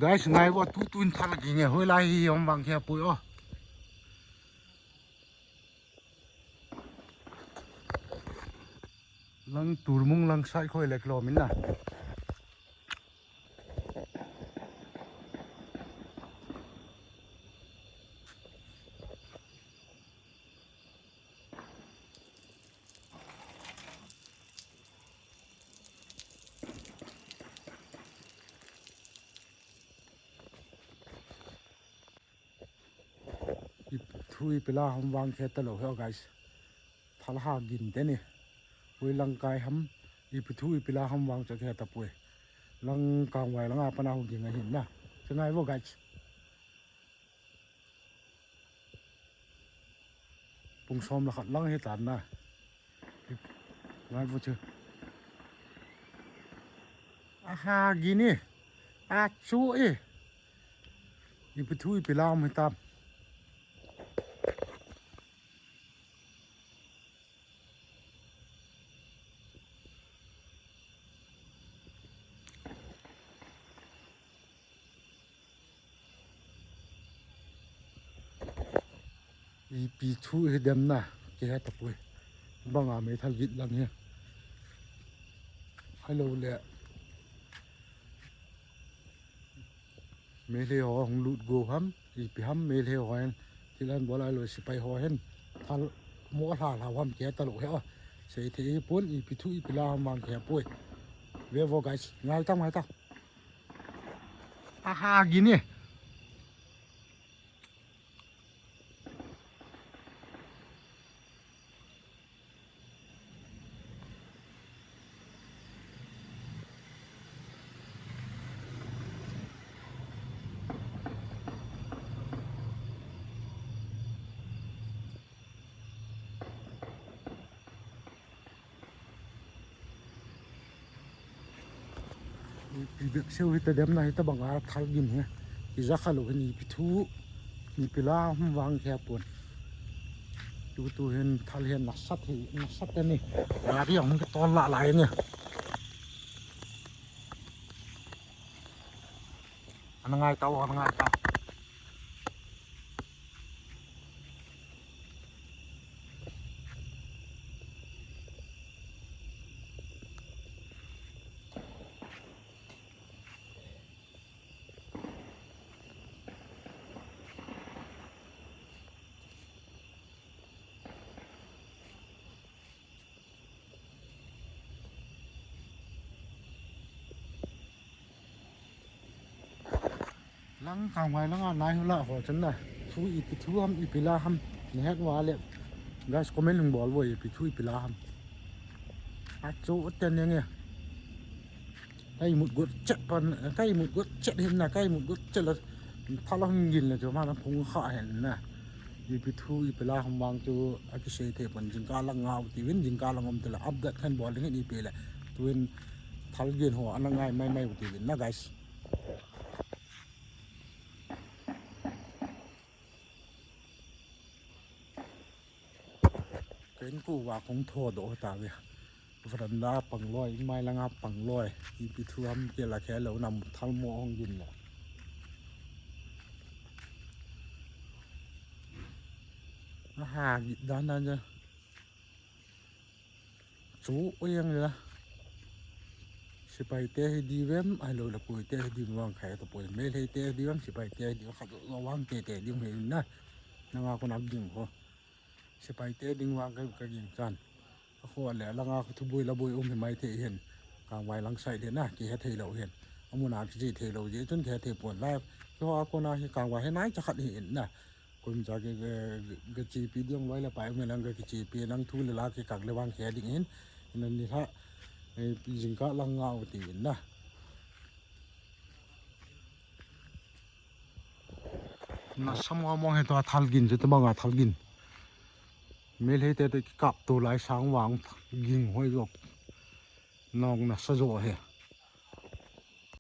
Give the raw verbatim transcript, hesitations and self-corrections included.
Guys, ngai vo, tu tun thal ging e, hoilai hi hung vang khapoi o. Lang Turmung lang sai khoi lek lo min na. Ipi thu ipi la ham vang khe talou he, guys. Thal ha ging teni. Hoilang kai ham, ipi thu ipi la ham vang cha khe tapoi. Lang Kangvai langa pana hung ging ahin na. Che ngai vo, guys. Pung som le khat lang hi tan na. Ngai vo chu. Aha, ging e. Achu e. Ipi thu ipi la ham hitam. Ipi thu hi dem na, kihe tapoi. Banga meithal gin lang hi. Hello le. Meitei ho hung lut go ham, ipi ham Meitei ho hin, thil ahin bol ahilou le sepai ho hin, thal mo lha lha ham kihe talou he o. Sei thei hipon, ipi thu ipi la ham vang khe poi. Ve vo guys, ngai tam, ngai tam. Aha, ging e. Ipi bep seu hita dem na, hita banga thal ging hi. Kija kha lou hin ipi thu, ipi la ham vang khe pon. Tu tu hin thal hin nasat hi, nasat teni. Gari ahung kitol lah lai ni. Ana ngai tau, ana ngai tau. Lang Kangvai langa nai hula ho chan na. Thu ipi thu ham, ipi la ham. Nahet uva le. Guys, comment hung bol vo, ipi thu ipi la ham. Achu teni nge. Ka imut got chet pan, ka imut got chet hin na, ka imut got chet la. Thal hung ging le chu ma na phung kha hin na. Ipi thu ipi la ham vang chu akisei thei pon, jingkah lang ngah u tivin, jingkah lang um tile update khat bol ding in ipi le. Tuin thal ging ho ana ngai mai mai u tivin na, guys. Ka inko uva kong thodoh tave. Veranda pang loi, in mai langa pang loi. Ipi thu ham kila khe lou na, thal mo hung ging le. Aha, ging dan dan ja. Chu oi ang la. Sepai te hi diu vem, ahilou le koi te hi diu vang khe tapoi. Meitei te hi diu vem, sepai te hi diu vang, khat lo vang te te diu hi na. Nanga kona ging ho. Sepai te ding vang ka, ka ging chan. Akho le langa ka thuboi laboi um hi mai thei hin. Kangvai lang side le na, kihe thei lou hin. Amun a kiche thei lou jeh chun kihe thei pon la. Keiho a kona hi Kangvai hi nai cha khat hi in na. Kum cha ke, ke, ke chepi ding loi le pai um lang ke chepi nang thu le la ke kang le vang khe ding hin. Nan ni ha, eh, jingkah lang ngah u tivin na. Nasa mo mo hi tua thal ging chu tabanga thal ging. Meitei te te kikap to lai sang vang ging hoi jok. Nong nasa jo he.